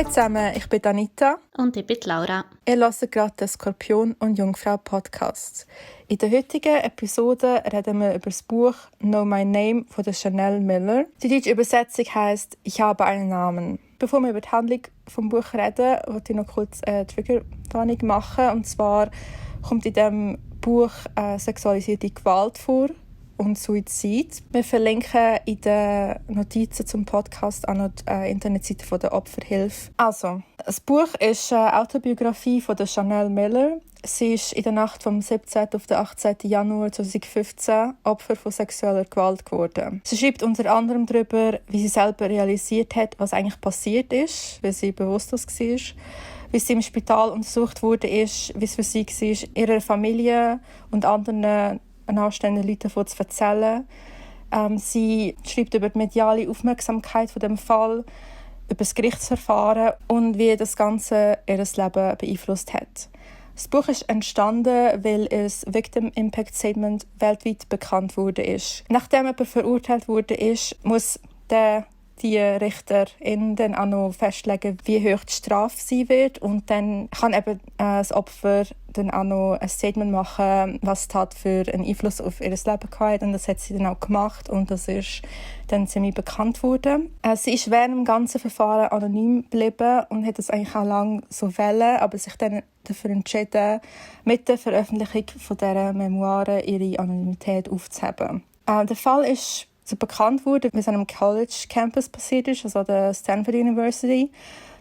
zusammen, ich bin Anita. Und ich bin Laura. Ihr hört gerade den Skorpion und Jungfrau Podcast. In der heutigen Episode reden wir über das Buch Know My Name von Chanel Miller. Die deutsche Übersetzung heisst «Ich habe einen Namen». Bevor wir über die Handlung des Buches reden, wollte ich noch kurz eine Triggerwarnung machen. Und zwar kommt in diesem Buch sexualisierte Gewalt vor und Suizid. Wir verlinken in den Notizen zum Podcast auch noch die Internetseite von der Opferhilfe. Also, das Buch ist eine Autobiografie von Chanel Miller. Sie ist in der Nacht vom 17. auf den 18. Januar 2015 Opfer von sexueller Gewalt geworden. Sie schreibt unter anderem darüber, wie sie selber realisiert hat, was eigentlich passiert ist, weil sie bewusstlos war, wie sie im Spital untersucht wurde, wie es für sie war, ihrer Familie und anderen nahestehenden Leuten davon zu erzählen. Sie schreibt über die mediale Aufmerksamkeit von dem Fall, über das Gerichtsverfahren und wie das Ganze ihr Leben beeinflusst hat. Das Buch ist entstanden, weil das Victim Impact Statement weltweit bekannt wurde. Nachdem jemand verurteilt wurde, muss die Richterin dann auch noch festlegen, wie hoch die Strafe sein wird. Und dann kann eben das Opfer dann auch noch ein Statement machen, was die Tat für einen Einfluss auf ihr Leben hatte. Und das hat sie dann auch gemacht und das ist dann ziemlich bekannt geworden. Sie ist während dem ganzen Verfahren anonym geblieben und hat das eigentlich auch lange so wollen, aber sich dann dafür entschieden, mit der Veröffentlichung von dieser Memoiren ihre Anonymität aufzuheben. Der Fall ist so bekannt wurde, wie es an einem College Campus passiert ist, also der Stanford University.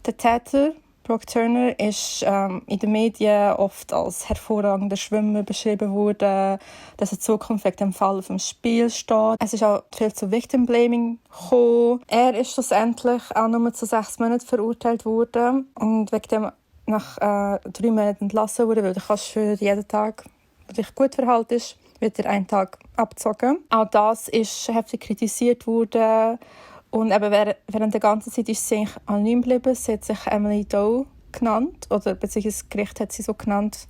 Der Täter, Brock Turner, ist in den Medien oft als hervorragender Schwimmer beschrieben worden, dass in Zukunft wegen dem Fall auf dem Spiel steht. Es ist auch viel zu Victim Blaming gekommen. Er ist schlussendlich auch nur zu 6 Monaten verurteilt worden und wegen dem nach 3 Monaten entlassen wurde, weil du kannst für jeden Tag, der dich gut verhaltest, wird er einen Tag abgezogen. Auch das ist heftig kritisiert worden. Und eben während der ganzen Zeit ist sie eigentlich anonym geblieben. Sie hat sich Emily Doe genannt, oder beziehungsweise das Gericht hat sie so genannt.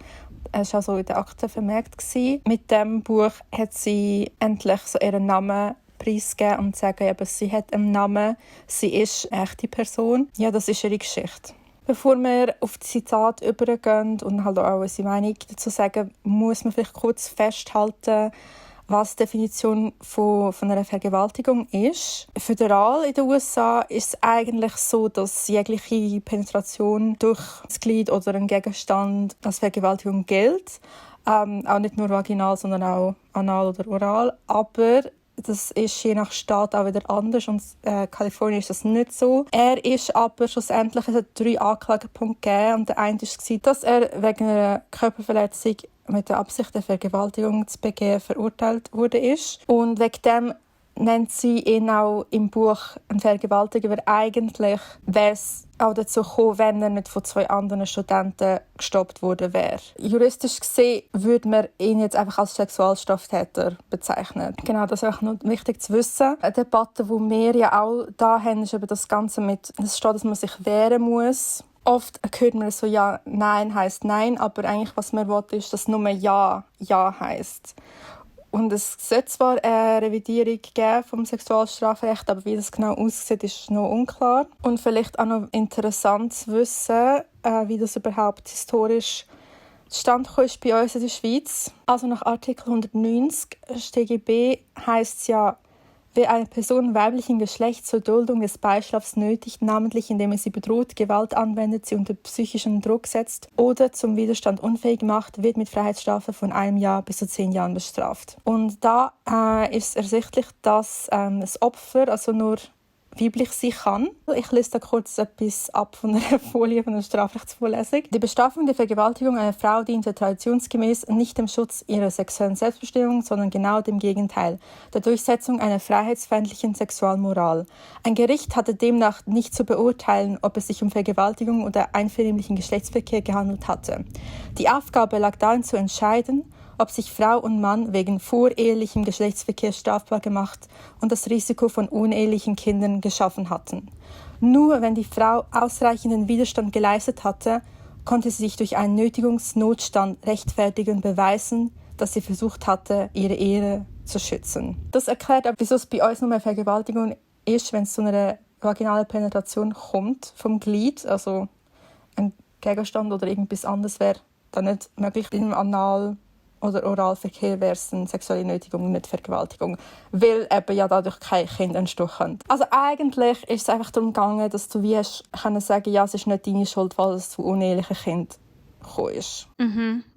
Es war also in der Akte vermerkt gewesen. Mit diesem Buch hat sie endlich so ihren Namen preisgegeben und sagen, eben, sie hat einen Namen, sie ist eine echte Person. Ja, das ist ihre Geschichte. Bevor wir auf das Zitat übergehen und halt auch unsere Meinung dazu sagen, muss man vielleicht kurz festhalten, was die Definition von einer Vergewaltigung ist. Föderal in den USA ist es eigentlich so, dass jegliche Penetration durch das Glied oder einen Gegenstand als Vergewaltigung gilt. Auch nicht nur vaginal, sondern auch anal oder oral. Aber das ist je nach Staat auch wieder anders und in Kalifornien ist das nicht so. Er ist aber schlussendlich, es hat 3 Anklagepunkte gegeben und der eine war, dass er wegen einer Körperverletzung mit der Absicht, eine Vergewaltigung zu begehen, verurteilt wurde. Und wegen dem nennt sie ihn auch im Buch ein Vergewaltiger, aber eigentlich wäre es auch dazu gekommen, wenn er nicht von 2 anderen Studenten gestoppt worden wäre. Juristisch gesehen würde man ihn jetzt einfach als Sexualstraftäter bezeichnen. Genau, das ist auch noch wichtig zu wissen. Eine Debatte, die wir ja auch da haben, ist eben das Ganze mit, es steht, dass man sich wehren muss. Oft hört man so, ja, nein heisst nein, aber eigentlich, was man will, ist, dass nur ja heisst. Und es sollte zwar eine Revidierung geben vom Sexualstrafrecht, aber wie das genau aussieht, ist noch unklar. Und vielleicht auch noch interessant zu wissen, wie das überhaupt historisch zustande gekommen ist bei uns in der Schweiz. Also nach Artikel 190 StGB heisst es ja, wer eine Person weiblichen Geschlechts zur Duldung des Beischlafs nötigt, namentlich indem er sie bedroht, Gewalt anwendet, sie unter psychischen Druck setzt oder zum Widerstand unfähig macht, wird mit Freiheitsstrafe von 1 Jahr bis zu 10 Jahren bestraft. Und da ist ersichtlich, dass das Opfer also nur weiblich sein kann. Ich lese da kurz etwas ab von einer Folie von der Strafrechtsvorlesung. Die Bestrafung der Vergewaltigung einer Frau diente traditionsgemäß nicht dem Schutz ihrer sexuellen Selbstbestimmung, sondern genau dem Gegenteil, der Durchsetzung einer freiheitsfeindlichen Sexualmoral. Ein Gericht hatte demnach nicht zu beurteilen, ob es sich um Vergewaltigung oder einvernehmlichen Geschlechtsverkehr gehandelt hatte. Die Aufgabe lag darin zu entscheiden, ob sich Frau und Mann wegen vorehelichem Geschlechtsverkehr strafbar gemacht und das Risiko von unehelichen Kindern geschaffen hatten. Nur wenn die Frau ausreichenden Widerstand geleistet hatte, konnte sie sich durch einen Nötigungsnotstand rechtfertigen und beweisen, dass sie versucht hatte, ihre Ehre zu schützen. Das erklärt aber, wieso es bei uns nur mehr Vergewaltigung ist, wenn es zu einer vaginale Penetration kommt vom Glied, also ein Gegenstand oder irgendwas anderes wäre dann nicht möglich. Im Anal- oder Oralverkehr wäre es eine sexuelle Nötigung, nicht Vergewaltigung, weil eben ja dadurch kein Kind entstehen könnte. Also eigentlich ist es einfach darum gegangen, dass du wie hast können sagen, ja, es ist nicht deine Schuld, weil es zu unehelichen Kind gekommen ist.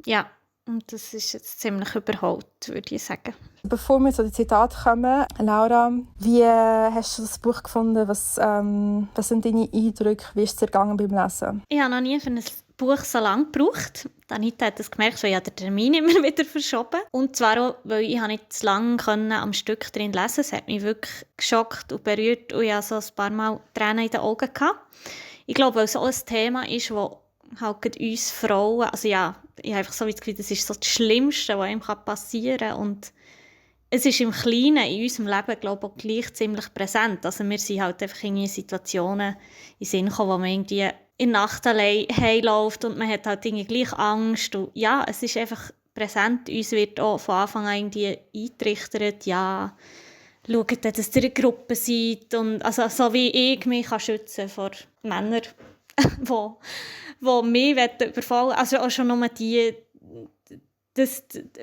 Ja, und das ist jetzt ziemlich überholt, würde ich sagen. Bevor wir zu den Zitaten kommen, Laura, wie hast du das Buch gefunden? Was sind deine Eindrücke? Wie ist es dir gegangen beim Lesen? Ich habe noch nie für ein Buch so lange gebraucht. Anita hat das gemerkt, weil ich den Termin immer wieder verschoben. Und zwar auch, weil ich nicht zu lange am Stück drin lesen konnte. Es hat mich wirklich geschockt und berührt und ich hatte so ein paar Mal Tränen in den Augen gehabt. Ich glaube, weil es auch ein Thema ist, das halt uns Frauen, also ja, ich habe einfach so das Gefühl, das ist so das Schlimmste, was einem passieren kann. Und es ist im Kleinen in unserem Leben, glaube ich, auch gleich ziemlich präsent. Also wir sind halt einfach in Situationen in den Sinn gekommen, wo man irgendwie in der Nacht allein heimläuft und man hat halt irgendwie gleich Angst. Und ja, es ist einfach präsent. Uns wird auch von Anfang an irgendwie eingetrichtert, ja, schaut, dass ihr eine Gruppe seid. Und also, so wie ich mich schützen kann vor Männern, die mich überfallen wollen. Also auch schon nur die...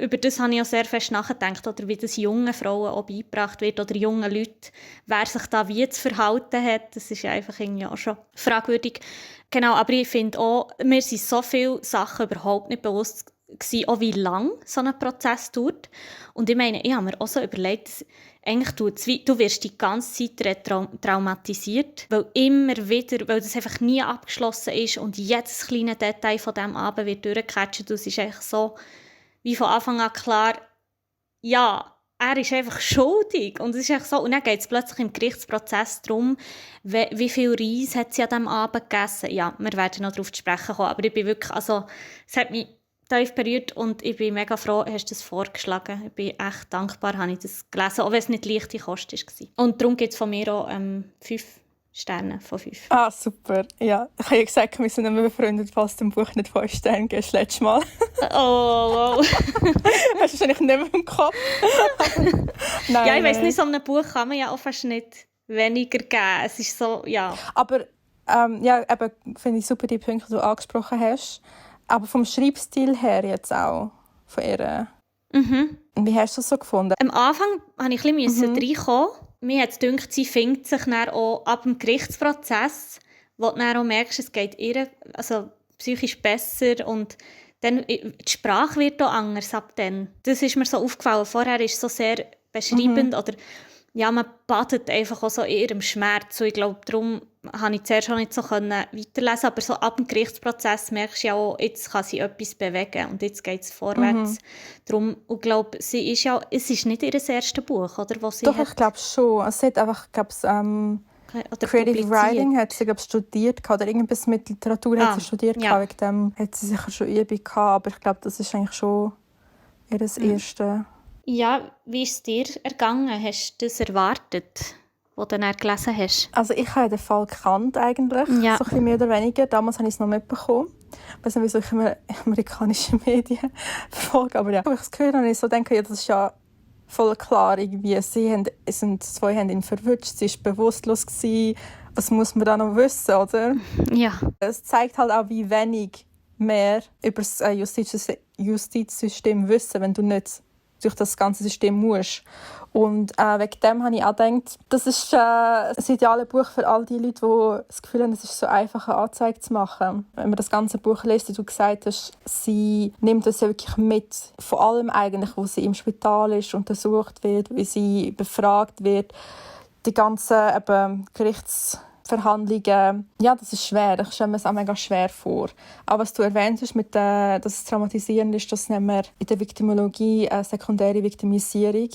über das habe ich auch sehr fest nachgedacht, oder wie das jungen Frauen auch beigebracht wird, oder jungen Leuten, wer sich da wie zu verhalten hat, das ist ja einfach irgendwie auch schon fragwürdig. Genau, aber ich finde auch, mir sind so viele Sachen überhaupt nicht bewusst gewesen, auch wie lang so ein Prozess dauert. Und ich meine, ich habe mir auch so überlegt, dass eigentlich du wirst die ganze Zeit traumatisiert, weil immer wieder, weil das einfach nie abgeschlossen ist und jedes kleine Detail von diesem Abend wird durchgecatcht. Es ist eigentlich so, wie von Anfang an klar, ja, er ist einfach schuldig. Und es ist echt so. Und dann geht es plötzlich im Gerichtsprozess darum, wie viel Reis hat sie an diesem Abend gegessen. Ja, wir werden noch darauf zu sprechen kommen. Aber ich bin wirklich, also, es hat mich tief berührt und ich bin mega froh, hast du das vorgeschlagen. Ich bin echt dankbar, habe ich das gelesen, auch wenn es nicht leichte Kost war. Und darum gibt es von mir auch 5 Sterne von 5. Ah, super. Ja, ich habe ja gesagt, wir sind nicht mehr befreundet, falls du dem Buch nicht 5 Sterne gibst, letztes Mal. Oh, wow. Hast du wahrscheinlich nicht mehr im Kopf. Nein, ja, ich weiss nicht, so einem Buch kann man ja auch fast nicht weniger geben. Es ist so, ja. Aber ja, eben finde ich super, die Punkte, die du angesprochen hast. Aber vom Schreibstil her jetzt auch, von ihr. Wie hast du es so gefunden? Am Anfang musste ich ein bisschen reinkommen. Mir hat es gedacht, sie findet sich dann auch ab dem Gerichtsprozess, wo du dann auch merkst, es geht ihr also psychisch besser und dann, die Sprache wird auch anders ab dann. Das ist mir so aufgefallen. Vorher ist es so sehr beschreibend oder ja, man badet einfach auch so in ihrem Schmerz. Und ich glaube, darum konnte ich zuerst auch nicht so weiterlesen. Aber so ab dem Gerichtsprozess merkst du ja auch, jetzt kann sie etwas bewegen und jetzt geht es vorwärts. Darum, und ich glaube, es ist nicht ihr erstes Buch, oder? Was sie Doch, hat. ich glaube schon. Es hat einfach, Creative Writing hat sie studiert oder irgendwas mit Literatur hat sie studiert. Ja. Wegen dem hat sie sicher schon Übung gehabt, aber ich glaube, das ist eigentlich schon ihr erste. Ja, wie ist es dir ergangen? Hast du das erwartet, was du dann gelesen hast? Also ich habe den Fall gekannt eigentlich, Ja. so ein bisschen mehr oder weniger. Damals habe ich es noch mitbekommen. Ich weiß nicht, wieso ich immer amerikanische Medien verfolge, aber ja. Als ich es gehört habe, habe ich so gedacht, ja, das ist ja voll klar. Irgendwie. Zwei haben ihn verwünscht, sie war bewusstlos. Was muss man da noch wissen, oder? Ja. Es zeigt halt auch, wie wenig mehr über das Justizsystem wissen, wenn du nicht durch das ganze System musst. Und wegen dem habe ich auch gedacht, das ist das ideale Buch für all die Leute, die das Gefühl haben, es ist so einfach, eine Anzeige zu machen. Wenn man das ganze Buch liest, wie du gesagt hast, sie nimmt das ja wirklich mit. Vor allem eigentlich, wo sie im Spital ist, untersucht wird, wie sie befragt wird. Die ganzen Gerichtsverhandlungen, ja, das ist schwer. Ich stelle mir es auch mega schwer vor. Aber was du erwähnt hast, dass es traumatisierend ist, das nennen wir in der Viktimologie eine sekundäre Viktimisierung.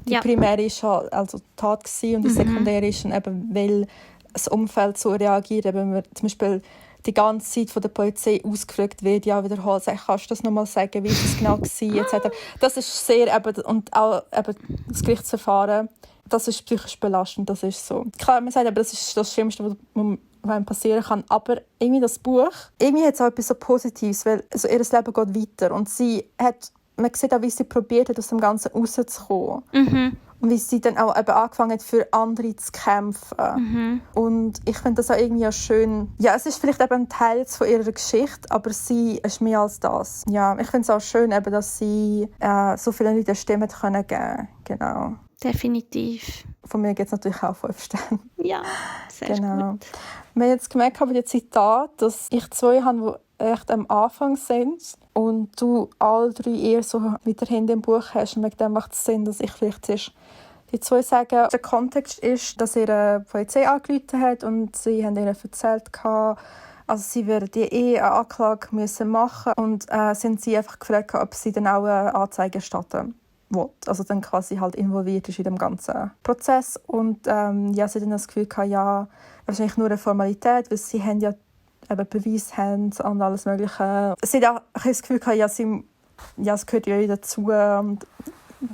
Die primäre war also die Tat und die sekundäre ist dann eben, weil das Umfeld so reagiert. Wenn man zum Beispiel die ganze Zeit von der Polizei ausgefragt wird, ja, wiederholt, kannst du das nochmal sagen, wie es genau war, etc. Das ist sehr, und auch das Gerichtsverfahren, das ist psychisch belastend, das ist so. Klar, man sagt, aber das ist das Schlimmste, was einem passieren kann. Aber irgendwie das Buch, irgendwie hat es auch etwas so Positives, weil also ihr Leben geht weiter und man sieht auch, wie sie probiert hat, aus dem Ganzen rauszukommen. Und wie sie dann auch eben angefangen hat, für andere zu kämpfen. Und ich finde das auch irgendwie auch schön. Ja, es ist vielleicht eben ein Teil jetzt von ihrer Geschichte, aber sie ist mehr als das. Ja, ich finde es auch schön, eben, dass sie so vielen Leuten eine Stimme geben konnte. Genau. Definitiv. Von mir gibt es natürlich auch 5 Sterne. Ja, sehr Genau. gut. Wir haben jetzt gemerkt bei den Zitaten, dass ich 2 habe, die echt am Anfang sind und du alle 3 eher so weiter hinten im Buch hast. Und wegen dem macht es Sinn, dass ich vielleicht zuerst die 2 sagen. Der Kontext ist, dass ihre Polizei angerufen hat und sie haben ihnen erzählt, also sie würden eine Anklage machen müssen und sind sie einfach gefragt, ob sie dann auch eine Anzeige erstatten will. Also dann quasi halt involviert ist in dem ganzen Prozess. Und ja, sie hatten dann das Gefühl, ja, wahrscheinlich nur eine Formalität, weil sie haben ja eben Beweise haben und alles Mögliche. Sie hat auch das Gefühl, ja, es gehört ja dazu und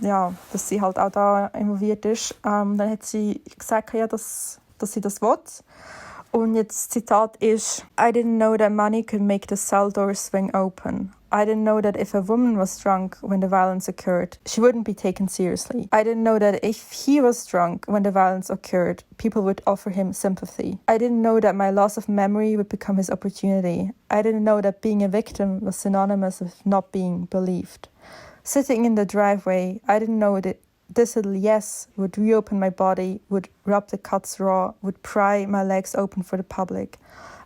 ja, dass sie halt auch da involviert ist. Dann hat sie gesagt, ja, dass sie das will. Und jetzt das Zitat ist: I didn't know that money could make the cell door swing open. I didn't know that if a woman was drunk when the violence occurred, she wouldn't be taken seriously. I didn't know that if he was drunk when the violence occurred, people would offer him sympathy. I didn't know that my loss of memory would become his opportunity. I didn't know that being a victim was synonymous with not being believed. Sitting in the driveway, I didn't know that this little yes would reopen my body, would rub the cuts raw, would pry my legs open for the public.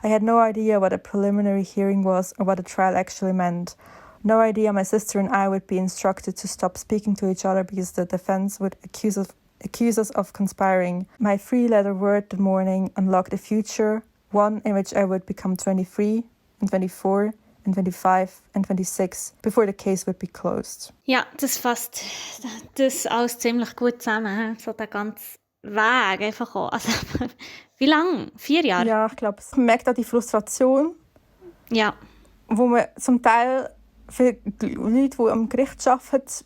I had no idea what a preliminary hearing was or what a trial actually meant. No idea my sister and I would be instructed to stop speaking to each other because the defense would accuse us of conspiring. My 3-letter word that morning unlocked a future, one in which I would become 23 and 24 and 25 and 26 before the case would be closed. Ja, das fasst das alles ziemlich gut zusammen. So der ganze Weg einfach auch. Also, wie lange? 4 Jahre? Ja, ich glaube, man merkt auch die Frustration, Ja. wo man zum Teil für Leute, die am Gericht arbeiten,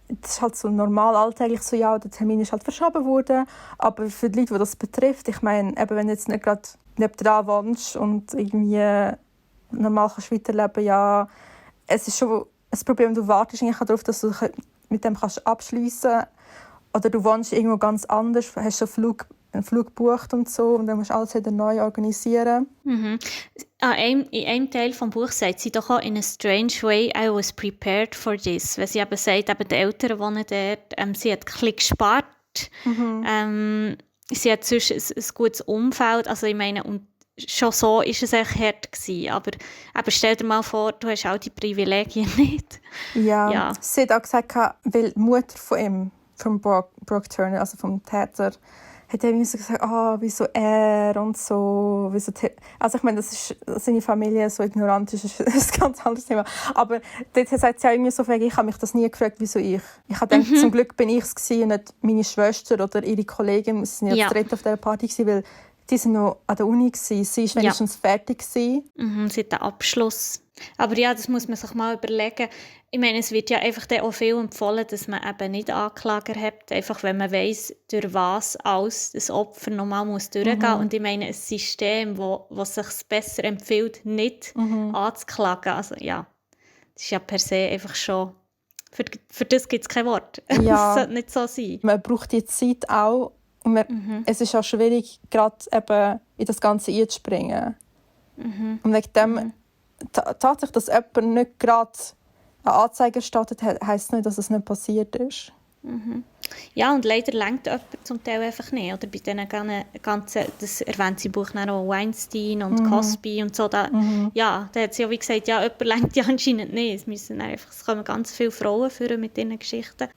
das ist halt so normal alltäglich so, ja, der Termin ist halt verschoben worden, aber für die Leute, die das betrifft, ich meine, eben, wenn du jetzt nicht gerade nebenan wohnst und irgendwie normal kannst weiterleben, ja, es ist schon ein Problem, du wartest eigentlich darauf, dass du mit dem abschliessen kannst, oder du wohnst irgendwo ganz anders, hast einen Flug gebucht und so und dann musst du alles wieder neu organisieren. Mhm. In einem Teil des Buches sagt sie doch auch: in a strange way I was prepared for this. Wenn sie eben sagt, eben die Eltern wohnen dort, sie hat ein bisschen gespart, sie hat sonst ein gutes Umfeld, also ich meine, und schon so war es echt hart gewesen. Aber stell dir mal vor, du hast all die Privilegien nicht. Ja. Sie hat auch gesagt, weil die Mutter von ihm, von Brooke Turner, also vom Täter, hat irgendwie so gesagt, wieso er und so. Also ich meine, dass seine Familie so ignorant ist ein ganz anderes Thema. Aber dort sagt sie auch irgendwie so, ich habe mich das nie gefragt, wieso ich. Ich habe gedacht, zum Glück bin ich es gewesen, nicht meine Schwester oder ihre Kollegin. Sie sind ja zu dritt auf dieser Party gewesen, weil die waren noch an der Uni gewesen. Sie war wenigstens fertig gewesen. Sie hat einen Abschluss. Aber ja, das muss man sich mal überlegen. Ich meine, es wird ja einfach auch viel empfohlen, dass man eben nicht Anklager hat, einfach wenn man weiss, durch was alles das Opfer nochmal durchgehen muss. Und ich meine, ein System, wo sich besser empfiehlt, nicht anzuklagen. Also ja, das ist ja per se einfach schon... Für das gibt es kein Wort. Ja. Das sollte nicht so sein. Man braucht die Zeit auch. Und es ist auch schwierig, gerade eben in das Ganze einzuspringen. Und wegen dem... Tatsächlich, dass jemand nicht gerade eine Anzeige erstattet hat, heisst nicht, dass es nicht passiert ist. Ja, und leider reicht jemand zum Teil einfach nicht. Oder bei diesen ganzen, das erwähnt sie im Buch auch Weinstein und Cosby und so. Ja, da hat sie ja wie gesagt, ja, jemand reicht ja anscheinend nicht. Es kommen ganz viele Frauen führen mit diesen Geschichten.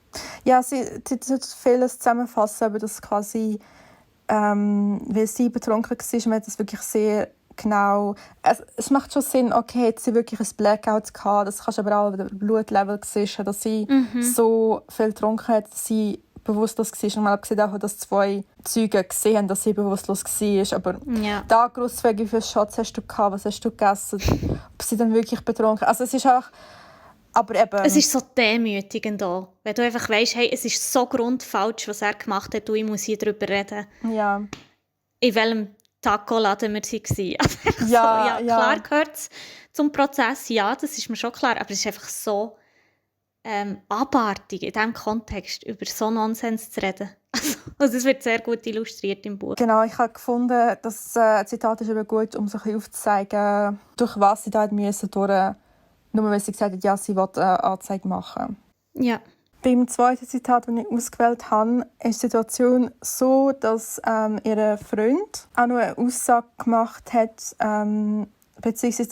Ja, sie tut vieles zusammenfassen, aber das quasi, weil sie betrunken war, man hat das wirklich sehr genau. Es macht schon Sinn, okay, hat sie wirklich ein Blackout gehabt, das kannst du aber auch, der Blutlevel sehen, dass sie so viel getrunken hat, dass sie bewusstlos war. Und man hat gesehen, auch, dass 2 Zeugen gesehen haben, dass sie bewusstlos war. Aber da grossweg, wie viele Shots hast du gehabt, was hast du gegessen, ob sie dann wirklich betrunken. Also es ist auch, aber eben... Es ist so demütigend auch, wenn du einfach weisst, hey, es ist so grundfalsch, was er gemacht hat, und ich muss hier darüber reden. Ja. In welchem Taco-Laden wir waren. Also ja. Klar gehört es zum Prozess, ja, das ist mir schon klar, aber es ist einfach so abartig, in diesem Kontext über so Nonsens zu reden. Also es wird sehr gut illustriert im Buch. Genau, ich habe gefunden, das Zitat ist eben gut, um so ein bisschen aufzuzeigen, durch was sie da müssen durch, nur weil sie gesagt hat, ja, sie will eine Anzeige machen. Ja. Beim zweiten Zitat, das ich ausgewählt habe, ist die Situation so, dass ihr Freund auch noch eine Aussage gemacht hat, beziehungsweise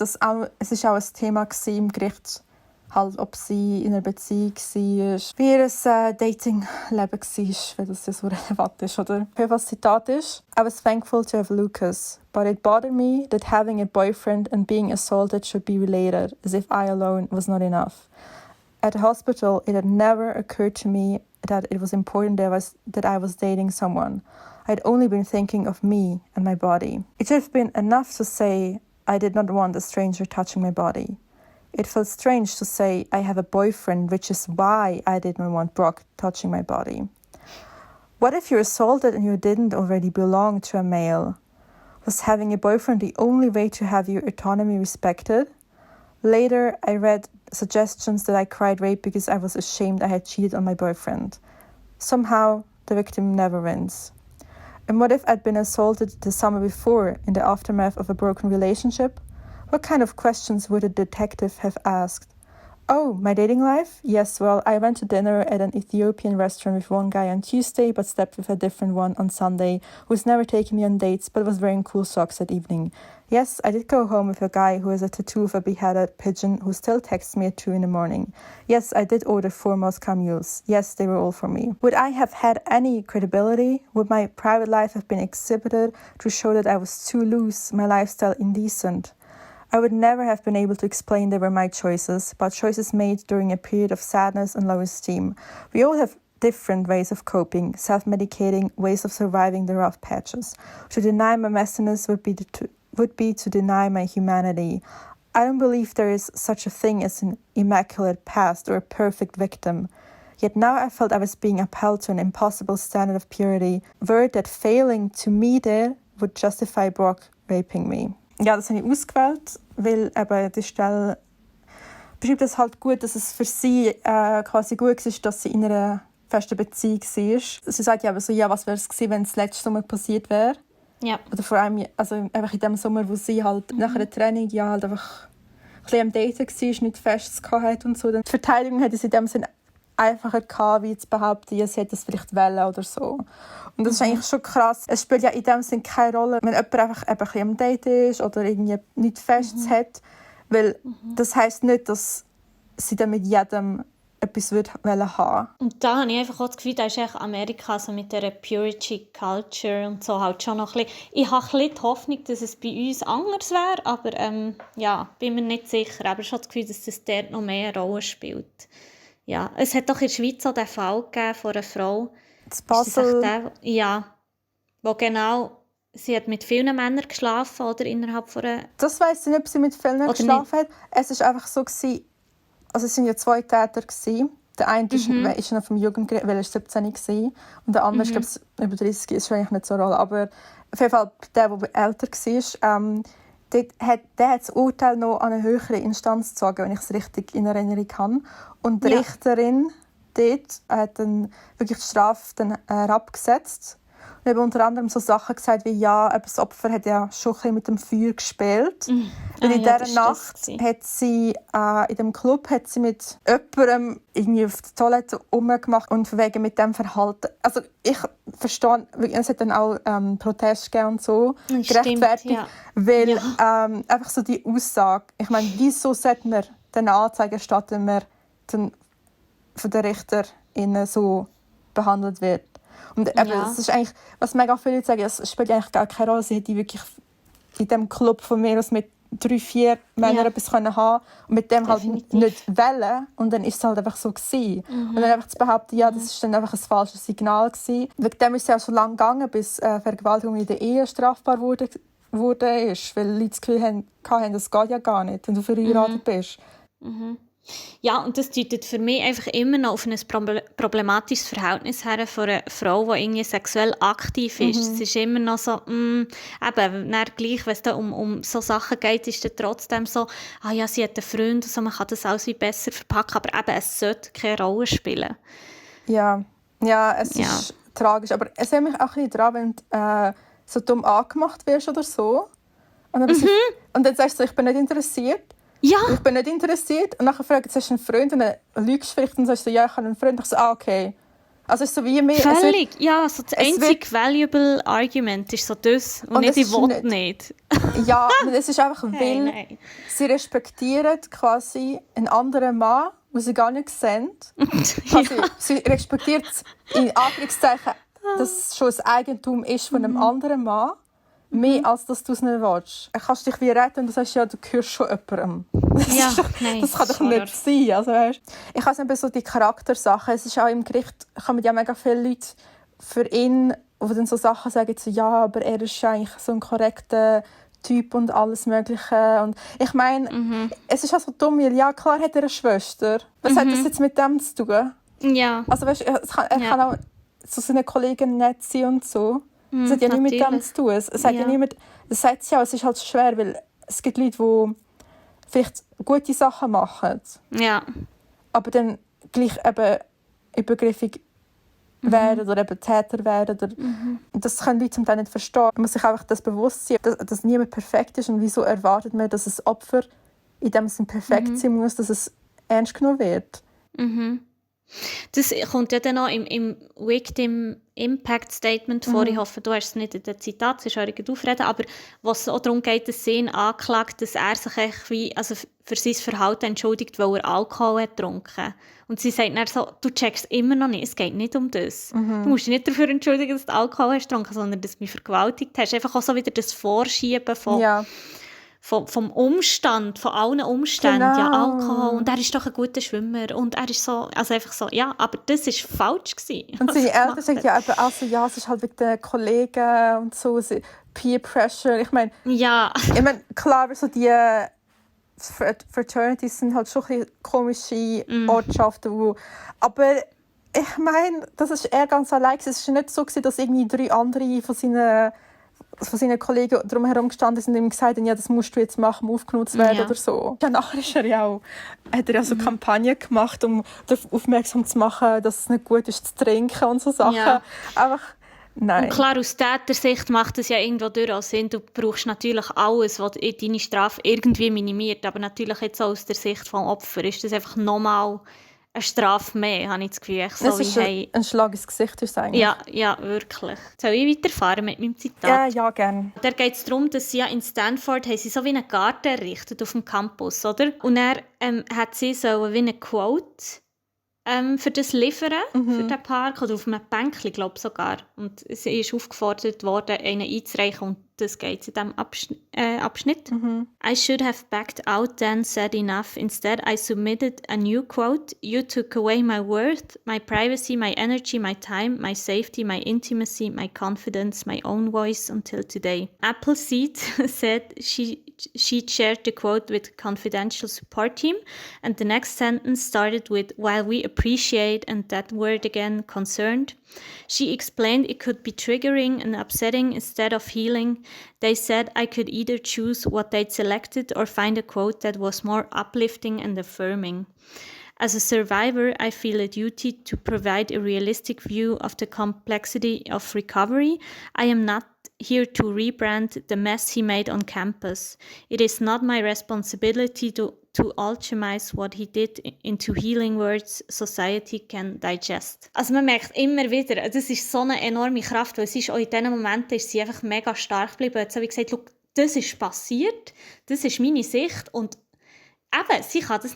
es ist auch ein Thema im Gericht, halt, ob sie in einer Beziehung war, wie ihr Dating-Leben war, wenn das ja so relevant ist, oder? Das Zitat ist: I was thankful to have Lucas, but it bothered me that having a boyfriend and being assaulted should be related, as if I alone was not enough. At the hospital, it had never occurred to me that it was important that I was dating someone. I'd only been thinking of me and my body. It should have been enough to say I did not want a stranger touching my body. It felt strange to say I have a boyfriend, which is why I didn't want Brock touching my body. What if you're assaulted and you didn't already belong to a male? Was having a boyfriend the only way to have your autonomy respected? Later, I read suggestions that I cried rape because I was ashamed I had cheated on my boyfriend. Somehow, the victim never wins. And what if I'd been assaulted the summer before in the aftermath of a broken relationship? What kind of questions would a detective have asked? Oh, my dating life? Yes, well, I went to dinner at an Ethiopian restaurant with one guy on Tuesday, but slept with a different one on Sunday, who's never taken me on dates, but was wearing cool socks that evening. Yes, I did go home with a guy who has a tattoo of a beheaded pigeon who still texts me at 2 a.m. Yes, I did order 4 Moscow mules. Yes, they were all for me. Would I have had any credibility? Would my private life have been exhibited to show that I was too loose, my lifestyle indecent? I would never have been able to explain they were my choices, but choices made during a period of sadness and low esteem. We all have different ways of coping, self-medicating, ways of surviving the rough patches. To deny my messiness would be to deny my humanity. I don't believe there is such a thing as an immaculate past or a perfect victim. Yet now I felt I was being upheld to an impossible standard of purity, word that failing to meet it would justify Brock raping me. Ja, das habe ich ausgewählt, weil eben die Stelle beschreibt es halt gut, dass es für sie quasi gut war, dass sie in einer festen Beziehung war. Sie sagt ja aber so, ja, was wäre es gewesen, wenn es letzten Sommer passiert wäre? Ja. Oder vor allem also einfach in dem Sommer, wo sie halt nach einer Trennung ja halt einfach ein bisschen am Daten war, nichts Festes hatte und so. Dann die Verteidigung hätte sie in dem Sinne einfacher gehabt, wie zu behaupten, ja, sie hätte das vielleicht wollen oder so. Und das ist eigentlich schon krass. Es spielt ja in dem Sinne keine Rolle, wenn jemand einfach ein bisschen am Date ist oder irgendwie nichts Festes hat, weil das heisst nicht, dass sie dann mit jedem etwas haben wollen. Und da habe ich einfach auch das Gefühl, da ist Amerika so mit dieser Purity Culture und so halt schon noch ein bisschen. Ich habe ein bisschen die Hoffnung, dass es bei uns anders wäre, aber ja, bin mir nicht sicher. Aber ich habe das Gefühl, dass das dort noch mehr eine Rolle spielt. Ja, es hat doch in der Schweiz auch den Fall gegeben von einer Frau. Das Basel. Ja, wo genau, sie hat mit vielen Männern geschlafen, oder innerhalb von einer... Das weiss ich nicht, ob sie mit vielen geschlafen hat. Es war einfach so, also es waren ja 2 Täter. Der eine ist noch vom Jugendgericht, weil er 17 war. Und der andere, ich glaube, über 30, ist eigentlich nicht so eine Rolle. Aber auf jeden Fall der älter war, der hat das Urteil noch an eine höhere Instanz gezogen, wenn ich es richtig in Erinnerung habe. Und die Richterin dort hat dann wirklich die Strafe dann herabgesetzt. Und eben unter anderem so Sachen gesagt wie, ja, das Opfer hat ja schon ein bisschen mit dem Feuer gespielt. Und in dieser Nacht hat sie in dem Club hat sie mit jemandem irgendwie auf der Toilette rumgemacht und wegen mit dem Verhalten. Also ich verstehe, es hat dann auch Proteste gegeben und so, gerechtfertigt, weil einfach so die Aussage, ich meine, wieso sollte man den Anzeige erstatten, wenn man dann von den RichterInnen so behandelt wird? Und eben, das ist eigentlich, was mega viele sagen, es spielt eigentlich gar keine Rolle. Sie hätte wirklich in diesem Club von mir aus mit 3-4 Männern etwas haben können und mit dem halt nicht wollen. Und dann ist es halt einfach so gewesen. Und dann einfach zu behaupten, ja, das ist dann einfach ein falsches Signal gewesen. Wegen dem ist es ja schon lange gegangen, bis Vergewaltigung in der Ehe strafbar wurde, weil Leute das Gefühl hatten, das geht ja gar nicht, wenn du verheiratet bist. Ja, und das deutet für mich einfach immer noch auf ein problematisches Verhältnis her von einer Frau, die irgendwie sexuell aktiv ist. Es ist immer noch so, eben, dann gleich, wenn es da um so Sachen geht, ist dann trotzdem so, ah ja, sie hat einen Freund, also man kann das alles wie besser verpacken, aber eben, es sollte keine Rolle spielen. Ja, es ist tragisch, aber es erinnert mich auch ein bisschen daran, wenn du so dumm angemacht wirst oder so. Und dann sagst du, ich bin nicht interessiert. Ja. Ich bin nicht interessiert. Und dann fragst du, hast du einen Freund? Und dann lügst du vielleicht und sagst du, ja, ich habe einen Freund. Und ich so, okay. Also es ist so wie mehr... Völlig, so das einzige valuable Argument ist so das. Und nicht, ich will nicht. Ja, es ist einfach, weil sie respektieren quasi einen anderen Mann, den sie gar nicht sehen. Sie respektiert in Anführungszeichen, dass es schon ein Eigentum ist von einem anderen Mann. Mehr als dass du es nicht willst. Du kannst dich wie retten und du sagst, ja, du gehörst schon jemandem. Das kann doch nicht sein. Also, weißt, ich habe eben so die Charaktersachen. Es ist auch im Gericht, kommen ja mega viele Leute für ihn, die dann so Sachen sagen, so, ja, aber er ist eigentlich so ein korrekter Typ und alles Mögliche. Und ich meine, es ist auch so dumm, weil ja, klar hat er eine Schwester. Was hat das jetzt mit dem zu tun? Ja. Also weißt, er kann auch zu seinen Kollegen nett sein und so. Das hat ja nichts mit dem zu tun. Es sagt ja niemand, das sagt es ja, es ist halt schwer, weil es gibt Leute, die vielleicht gute Sachen machen, aber dann gleich eben übergriffig werden oder eben Täter werden. Oder das können Leute zum Teil nicht verstehen. Man muss sich einfach das bewusst sein, dass niemand perfekt ist und wieso erwartet man, dass das Opfer in dem Sinne perfekt sein muss, dass es ernst genommen wird. Das kommt ja dann auch im Victim Impact Statement vor. Ich hoffe, du hast es nicht in den Zitat, es ist auch aufreden, aber was auch darum geht, dass sie ihn anklagt, dass er sich für sein Verhalten entschuldigt, weil er Alkohol hat getrunken. Und sie sagt dann so, du checkst immer noch nicht, es geht nicht um das. Du musst dich nicht dafür entschuldigen, dass du Alkohol hast getrunken, sondern dass du mich vergewaltigt hast. Einfach auch so wieder das Vorschieben vom Umstand, von allen Umständen, Alkohol, und er ist doch ein guter Schwimmer und er ist so, also einfach so, aber das war falsch gewesen. Und seine Eltern sagen ja eben auch so, es ist halt wegen den Kollegen und so, Peer Pressure, ich meine, klar, so die Fraternities sind halt schon ein bisschen komische Ortschaften, aber ich meine, das ist eher ganz allein, es war nicht so, dass irgendwie 3 andere von seinen Kollegen drumherum gestanden sind und ihm gesagt haben, ja, das musst du jetzt machen, um aufgenommen zu werden oder so. Ja, nachher hat er ja so Kampagnen gemacht, um darauf aufmerksam zu machen, dass es nicht gut ist zu trinken und so Sachen. Ja. Einfach, nein. Und klar, aus Tätersicht macht es ja irgendwo durchaus Sinn. Du brauchst natürlich alles, was deine Strafe irgendwie minimiert, aber natürlich jetzt auch aus der Sicht des Opfers ist das einfach nochmal eine Strafe mehr, habe ich das Gefühl. Das ist ein Schlag ins Gesicht, ist eigentlich. Ja, wirklich. Soll ich weiterfahren mit meinem Zitat? Ja, gerne. Da geht es darum, dass sie in Stanford haben sie so wie einen Garten errichtet auf dem Campus, oder? Und er hat sie so wie eine Quote für das liefern, für den Park, oder auf einem Bänkchen, glaube ich sogar. Und sie ist aufgefordert worden, einen einzureichen, und das geht in diesem Abschnitt. I should have backed out then, said enough. Instead, I submitted a new quote. You took away my worth, my privacy, my energy, my time, my safety, my intimacy, my confidence, my own voice until today. Appleseed said she'd shared the quote with a confidential support team, and the next sentence started with, while we appreciate, and that word again, concerned. She explained it could be triggering and upsetting instead of healing. They said I could either choose what they'd selected or find a quote that was more uplifting and affirming. As a survivor, I feel a duty to provide a realistic view of the complexity of recovery. I am not here to rebrand the mess he made on campus. It is not my responsibility to alchemize what he did into healing words society can digest. Also man merkt immer wieder, das ist so eine enorme Kraft, weil sie ist auch in diesen Momenten ist sie einfach mega stark geblieben. Jetzt habe ich gesagt, schau, das ist passiert, das ist meine Sicht, und eben, sie kann das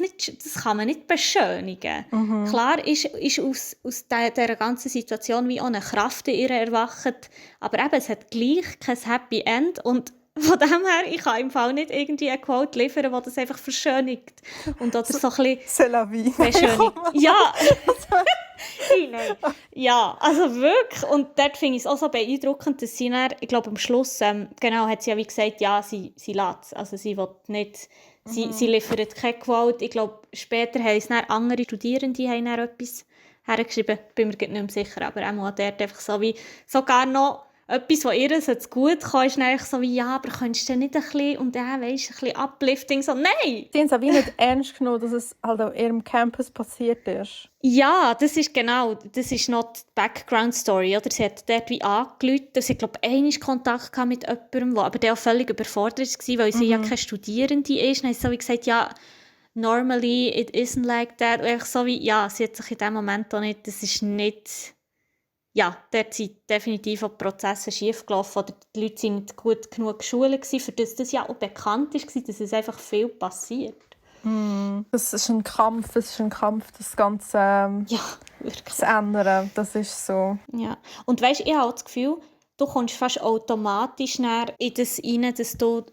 kann man nicht beschönigen. Klar ist aus dieser ganzen Situation wie auch eine Kraft in ihr erwacht, aber eben, es hat gleich kein Happy End, und von dem her, ich kann im Fall nicht irgendwie eine Quote liefern, die das einfach verschönigt. Und oder so ein bisschen C'est la vie. beschönigt. Ja. Nein. Ja, also wirklich. Und dort finde ich es auch so beeindruckend, dass sie dann, ich glaube am Schluss, genau, hat sie ja wie gesagt, ja, sie lässt es. Also sie will nicht Sie liefern keine Gewalt. Ich glaube, später haben es dann andere Studierende haben dann etwas hergeschrieben. Bin mir nicht mehr sicher, aber auch dort einfach so wie sogar noch etwas, was ihr so gut kann, ist dann einfach so wie, ja, aber könntest du nicht ein bisschen und dann, weisst, ein bisschen Uplifting, so, nein! Sie haben es auch wie nicht ernst genommen, dass es halt auf ihrem Campus passiert ist. Ja, das ist noch die Background-Story, oder? Sie hat dort wie angerufen, sie hat, glaube ich, einmal Kontakt gehabt mit jemandem, der aber der auch völlig überfordert war, weil sie ja keine Studierende ist. Dann hat sie so wie gesagt, ja, normally it isn't like that. Und einfach so wie, ja, sie hat sich in dem Moment auch nicht, das ist nicht... Ja, dort sind definitiv auch die Prozesse schiefgelaufen oder die Leute sind nicht gut genug geschult gewesen, für das ja auch bekannt war, dass es einfach viel passiert. Das ist ein Kampf, das Ganze ja, wirklich. Zu ändern. Das ist so. Ja. Und weisst, ich habe auch das Gefühl, du kommst fast automatisch in das rein, dass du,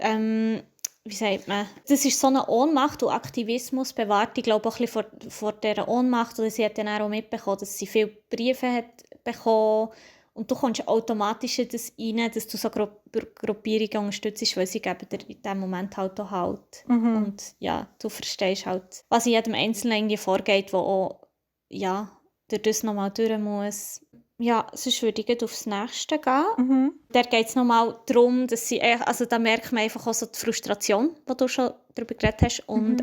wie sagt man, das ist so eine Ohnmacht und Aktivismus bewahrt. Ich glaube auch ein bisschen vor dieser Ohnmacht, oder sie hat dann auch mitbekommen, dass sie viele Briefe hat bekommen und du kommst automatisch in das rein, dass du so Gruppierungen unterstützt, weil sie geben dir in diesem Moment halt auch Halt. Und ja, du verstehst halt, was in jedem Einzelnen irgendwie vorgeht, wo auch, ja, durch das nochmal durch muss. Ja, sonst würde ich aufs Nächste gehen. Da geht es nochmal darum, dass sie, also da merkt man einfach auch so die Frustration, die du schon darüber geredet hast, und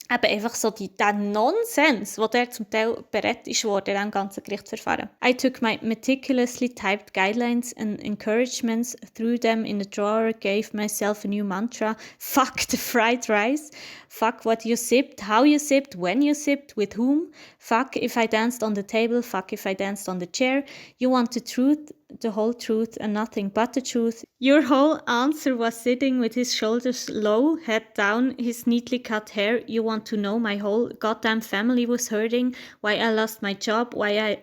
eben einfach so der Nonsens, der zum Teil berät ist worden in diesem ganzen Gerichtsverfahren. I took my meticulously typed guidelines and encouragements, threw them in a drawer, gave myself a new mantra: fuck the fried rice, fuck what you sipped, how you sipped, when you sipped, with whom, fuck if I danced on the table, fuck if I danced on the chair, you want the truth, the whole truth and nothing but the truth. Your whole answer was sitting with his shoulders low, head down, his neatly cut hair. You want to know my whole goddamn family was hurting, why I lost my job, why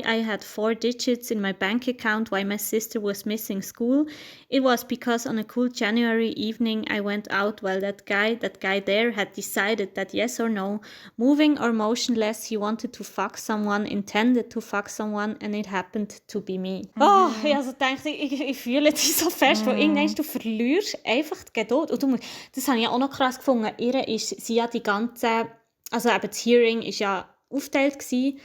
I had 4 digits in my bank account, why my sister was missing school. It was because on a cool January evening I went out while that guy there had decided that yes or no, moving or motionless, he wanted to fuck someone, intended to fuck someone, and it happened to be me. Oh, ich also dachte, ich fühle dich so fest, weil irgendwann du verlierst einfach die Geduld. Und das habe ich auch noch krass gefunden. Sie ja die ganze, also eben das Hearing war ja aufgeteilt gewesen.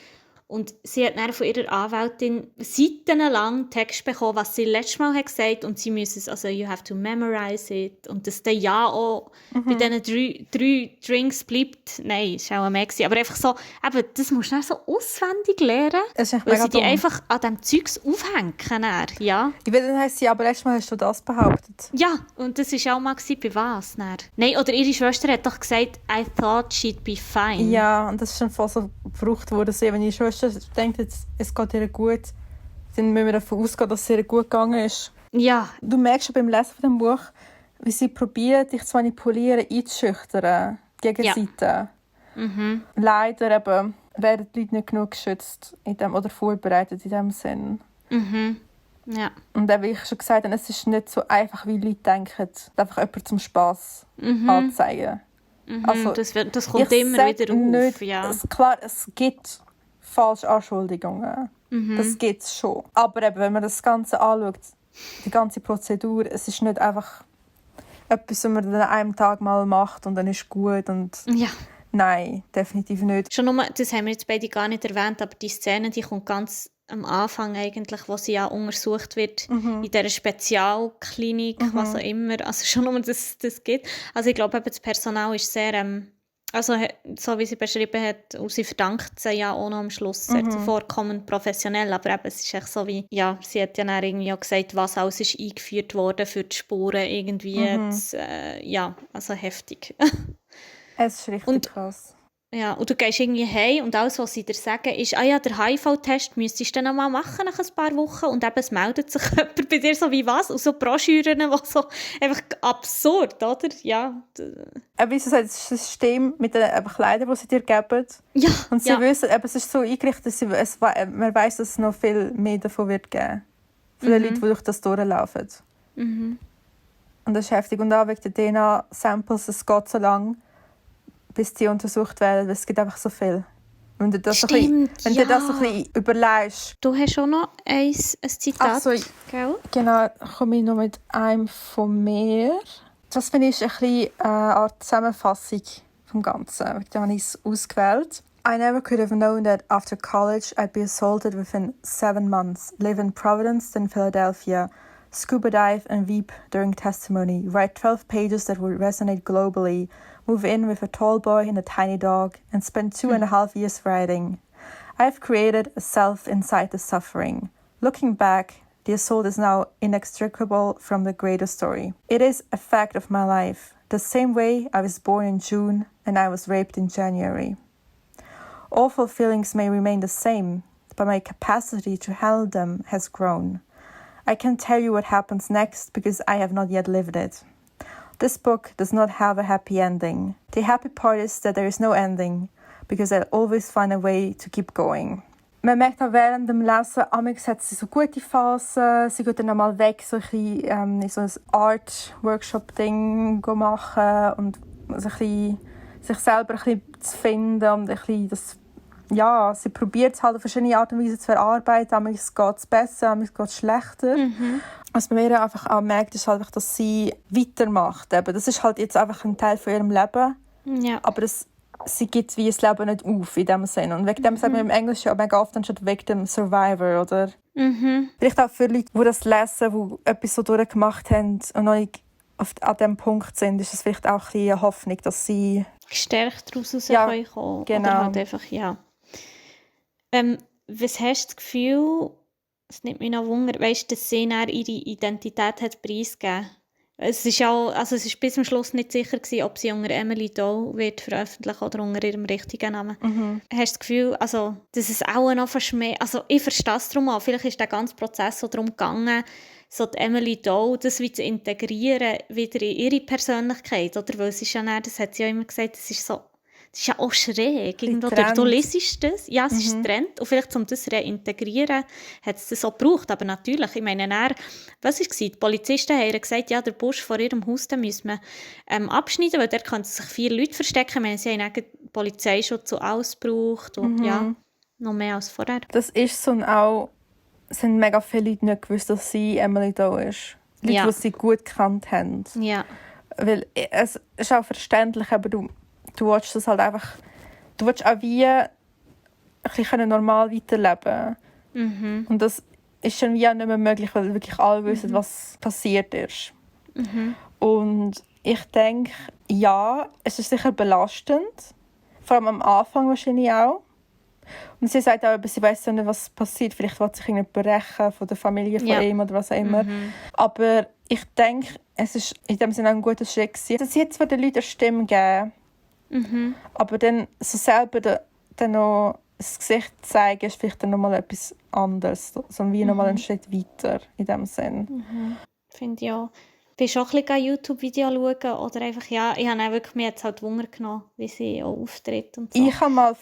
Und sie hat dann von ihrer Anwältin seitenlang Text bekommen, was sie letztes Mal hat gesagt, und sie müssen es, also you have to memorize it, und dass dann ja auch bei diesen 3 Drinks bleibt. Nein, es war auch mehr gewesen. Aber einfach so, eben, das musst du dann so auswendig lernen, weil sie die einfach an diesem Zeugs aufhängen. Ja. Ich will, dann heisst sie, aber letztes Mal hast du das behauptet. Ja, und das war auch mal bei was? Dann? Nein, oder ihre Schwester hat doch gesagt, I thought she'd be fine. Ja, und das ist schon voll so Frucht worden, wenn ihre Schwester denkt, jetzt, es geht ihr gut, dann müssen wir davon ausgehen, dass es ihr gut gegangen ist. Ja. Du merkst schon beim Lesen von dem Buch, wie sie probieren, dich zu manipulieren, einzuschüchtern, Gegenseite. Ja. Leider eben werden die Leute nicht genug geschützt oder vorbereitet in diesem Sinn. Ja. Und wie ich schon gesagt habe, es ist nicht so einfach, wie Leute denken, einfach jemanden zum Spass anzeigen. Also, das kommt immer wieder auf. Nicht, ja. Klar, es gibt falsche Anschuldigungen. Das gibt es schon. Aber eben, wenn man das Ganze anschaut, die ganze Prozedur, es ist nicht einfach etwas, was man an einem Tag mal macht und dann ist gut. Und ja. Nein, definitiv nicht. Schon nur, das haben wir jetzt beide gar nicht erwähnt, aber die Szene, die kommt ganz am Anfang eigentlich, wo sie ja untersucht wird, in dieser Spezialklinik, was auch immer. Also schon nur, das geht. Also ich glaube, das Personal ist sehr... Also, so wie sie beschrieben hat, und sie verdankt sie ja auch noch am Schluss sehr zuvorkommend professionell, aber eben, es ist echt so wie, ja, sie hat ja dann irgendwie auch gesagt, was alles ist eingeführt worden für die Spuren irgendwie, jetzt, ja, also heftig. Es ist richtig krass. Ja, und du gehst irgendwie heim und alles, was sie dir sagen, ist, ja, der HIV-Test müsstest du dann noch mal machen nach ein paar Wochen und eben es meldet sich jemand bei dir so wie was und so Broschüren, die so einfach absurd, oder? Ja. Wie sie sagt, das System mit den Kleidern, die sie dir geben. Ja. Und sie wissen, es ist so eingerichtet, dass man weiss, dass es noch viel mehr davon wird geben. Von den Leuten, die durch das durchlaufen. Und das ist heftig. Und auch wegen der DNA-Samples, es geht so lange, bis die untersucht werden, weil es gibt einfach so viel. Wenn du das, Stimmt, wenn du das so ein bisschen überlegst. Du hast auch noch ein Zitat, also, gell? Genau, komme ich noch mit einem von mir. Das finde ich ein bisschen eine Art Zusammenfassung vom Ganzen. Da habe ich es ausgewählt. I never could have known that after college I'd be assaulted within 7 months, live in Providence, then Philadelphia, scuba dive and weep during testimony, write 12 pages that would resonate globally, move in with a tall boy and a tiny dog, and spend 2.5 years writing. I've created a self inside the suffering. Looking back, the assault is now inextricable from the greater story. It is a fact of my life, the same way I was born in June and I was raped in January. Awful feelings may remain the same, but my capacity to handle them has grown. I can tell you what happens next because I have not yet lived it. This book does not have a happy ending. The happy part is that there is no ending, because I'll always find a way to keep going. Man merkt auch während dem Lesen, amigs hat sie so gute Phasen, sie geht dann einmal weg, so ein bisschen, in so ein Art-Workshop-Ding machen und sich selber ein bisschen zu finden und ein bisschen das, ja, sie probiert es halt auf verschiedene Art und Weise zu verarbeiten. Amigs geht es besser, amigs geht es schlechter. Was man mir einfach auch merkt, ist halt einfach, dass sie weitermacht. Eben. Das ist halt jetzt einfach ein Teil von ihrem Leben. Ja. Aber sie gibt wie das Leben nicht auf, in dem Sinne. Und wegen dem sagt man im Englischen auch mega oft anstatt wegen dem Survivor, oder? Vielleicht auch für Leute, die das lesen, die etwas so durchgemacht haben und noch nicht an diesem Punkt sind, ist es vielleicht auch ein bisschen eine Hoffnung, dass sie gestärkt daraus ja, rauskommen. Genau. Oder halt einfach, ja. Was hast du das Gefühl, es nimmt mich noch Wunder, weißt du, dass sie ihre Identität hat preisgegeben? Es ist bis zum Schluss nicht sicher gewesen, ob sie unter Emily Doe wird veröffentlichen oder unter ihrem richtigen Namen. Hast du das Gefühl, also, dass es auch noch verschmäht? Also ich verstehe es darum auch. Vielleicht ist der ganze Prozess so darum gegangen, so die Emily Doe, das wieder zu integrieren, wieder in ihre Persönlichkeit. Oder? Weil es ist ja nicht, das hat sie ja immer gesagt, das ist ja auch schräg. Du liest das, ja, es ist Trend. Und vielleicht, um das zu reintegrieren, hat es das auch gebraucht. Aber natürlich, ich meine, was war es? Die Polizisten haben ihr gesagt, ja, der Busch vor ihrem Haus, den müssen wir abschneiden, weil dort könnten sich 4 Leute verstecken. Ich meine, sie haben Polizeischutz und alles gebraucht. Und ja, noch mehr als vorher. Das ist so, und auch sind mega viele Leute nicht gewusst, dass sie Emily Doe ist. Leute, die sie gut gekannt haben. Ja. Weil es ist auch verständlich, aber du willst das halt einfach, du willst auch wie ein bisschen normal weiterleben. Und das ist schon wie auch nicht mehr möglich, weil wirklich alle wissen, was passiert ist. Und ich denke, ja, es ist sicher belastend. Vor allem am Anfang wahrscheinlich auch. Und sie sagt auch, sie weiss ja nicht, was passiert. Vielleicht will sich irgendjemand brechen von der Familie von ihm oder was auch immer. Aber ich denke, es ist in dem Sinne auch ein guter Schritt gewesen. Dass sie jetzt den Leuten eine Stimme geben. Aber dann so selber dann noch das Gesicht zeigen, ist vielleicht dann noch mal etwas anderes. So wie noch mal einen Schritt weiter in dem Sinn. Finde ich auch. Bist du auch ein bisschen YouTube-Video schauen? Oder einfach, ja, ich habe wirklich mir jetzt halt Wunder genommen, wie sie auch auftritt und so. Ich habe mal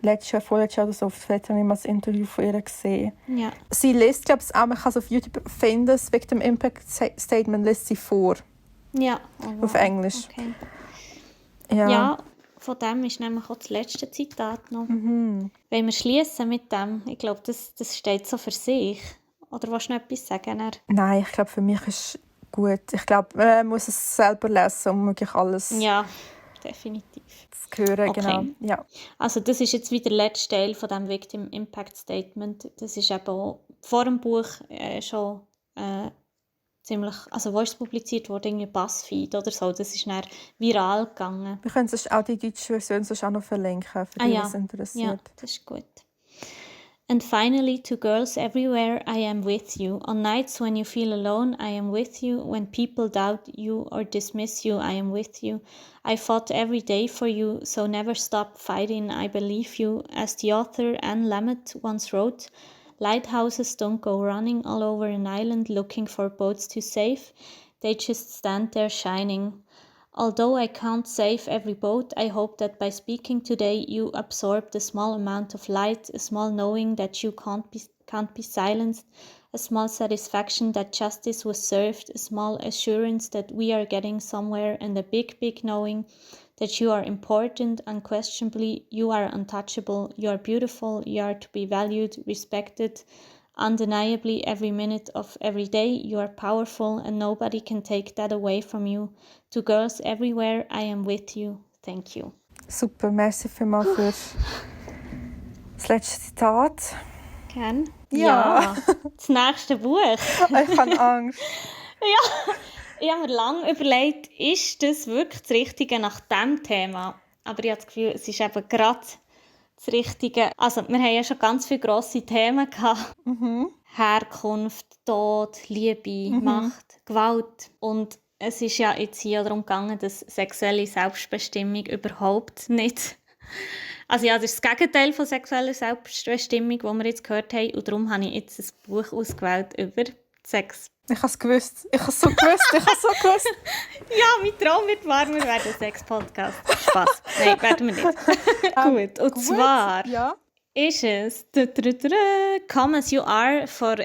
letztes Jahr, vorletztes Jahr oder so, vielleicht habe ich mal ein Interview von ihr gesehen. Ja. Sie liest, glaube ich, auch, man kann es auf YouTube finden, wegen dem Impact Statement liest sie vor. Ja. Auf Englisch. Okay. Ja, von dem ist nämlich auch das letzte Zitat noch. Wenn wir schließen mit dem, ich glaube, das steht so für sich. Oder willst du noch etwas sagen? Nein, ich glaube, für mich ist gut. Ich glaube, man muss es selber lesen, um wirklich alles definitiv zu hören. Okay. Genau. Ja. Also das ist jetzt wieder der letzte Teil von dem Victim Impact Statement. Das ist eben auch vor dem Buch schon ziemlich, also wo ist es publiziert worden? Irgendwie BuzzFeed oder so. Das ist dann viral gegangen. Wir können sonst auch die deutsche Version auch noch verlinken, für die, was interessiert. Ja, das ist gut. And finally, to girls everywhere, I am with you. On nights when you feel alone, I am with you. When people doubt you or dismiss you, I am with you. I fought every day for you, so never stop fighting. I believe you. As the author Anne Lamott once wrote, lighthouses don't go running all over an island looking for boats to save. They just stand there shining. Although I can't save every boat, I hope that by speaking today you absorbed a small amount of light, a small knowing that you can't be silenced, a small satisfaction that justice was served, a small assurance that we are getting somewhere, and a big, big knowing that you are important, unquestionably, you are untouchable, you are beautiful, you are to be valued, respected, Undeniably, every minute of every day, you are powerful and nobody can take that away from you. To girls everywhere, I am with you. Thank you. Super, merci vielmals für das letzte Zitat. Gern? Ja. Das nächste Buch. Ich habe Angst. Ja, ich habe mir lange überlegt, ist das wirklich das Richtige nach diesem Thema? Aber ich habe das Gefühl, es ist eben gerade das Richtige. Also, wir haben ja schon ganz viele grosse Themen gehabt. Herkunft, Tod, Liebe, Macht, Gewalt. Und es ist ja jetzt hier darum gegangen, dass sexuelle Selbstbestimmung überhaupt nicht... Also ja, das ist das Gegenteil von sexueller Selbstbestimmung, das wir jetzt gehört haben. Und darum habe ich jetzt ein Buch ausgewählt über Sex. Ich habe es gewusst. Ich habe es so gewusst. Ja, mein Traum wird wahr, wir werden ein Sex-Podcast. Spass. Nein, werden wir nicht. Gut, und zwar ist es «Come As You Are» von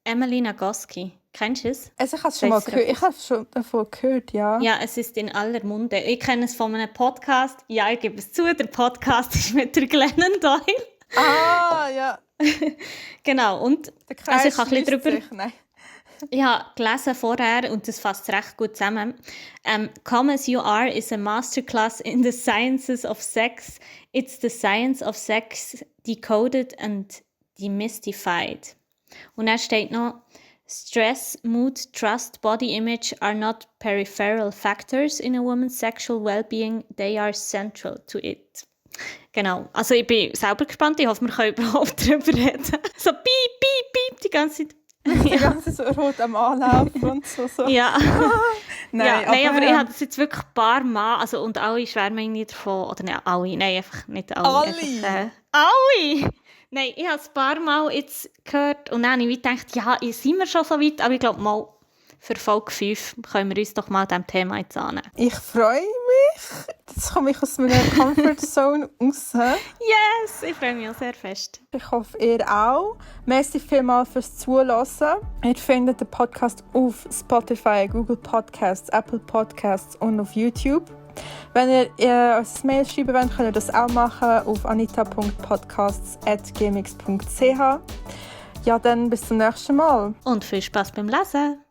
Emily Nagoski. Kennst du es? Also ich habe es schon mal gehört. Ich habe schon davon gehört, ja. Ja, es ist in aller Munde. Ich kenne es von einem Podcast. Ja, ich gebe es zu, der Podcast ist mit der Glennon Doyle. Ah, ja. Genau, und der Kreis ich habe ein bisschen drüber... Nein. Ich habe gelesen vorher, und das fasst recht gut zusammen. Come As You Are is a masterclass in the sciences of sex. It's the science of sex decoded and demystified. Und dann steht noch, Stress, mood, trust, body image are not peripheral factors in a woman's sexual well-being. They are central to it. Genau. Also ich bin selber gespannt. Ich hoffe, wir können überhaupt darüber reden. So piep, piep, piep die ganze Zeit. Die ganze so rot am Anlaufen und so. Ja. Nein, aber ich habe das jetzt wirklich ein paar Mal, also und alle schwärmen irgendwie davon, oder nicht alle, nein, einfach nicht alle. Alle? Einfach, alle! Nein, ich habe es ein paar Mal jetzt gehört und dann habe ich gedacht, ja, sind wir schon so weit, aber ich glaube mal, für Folge 5 können wir uns doch mal diesem Thema jetzt annehmen. Ich freue mich. Jetzt komme ich aus meiner Comfortzone raus. Yes, ich freue mich auch sehr fest. Ich hoffe, ihr auch. Merci vielmals fürs Zuhören. Ihr findet den Podcast auf Spotify, Google Podcasts, Apple Podcasts und auf YouTube. Wenn ihr uns ein Mail schreiben wollt, könnt ihr das auch machen auf anita.podcasts@gmx.ch. Ja, dann bis zum nächsten Mal. Und viel Spaß beim Lesen.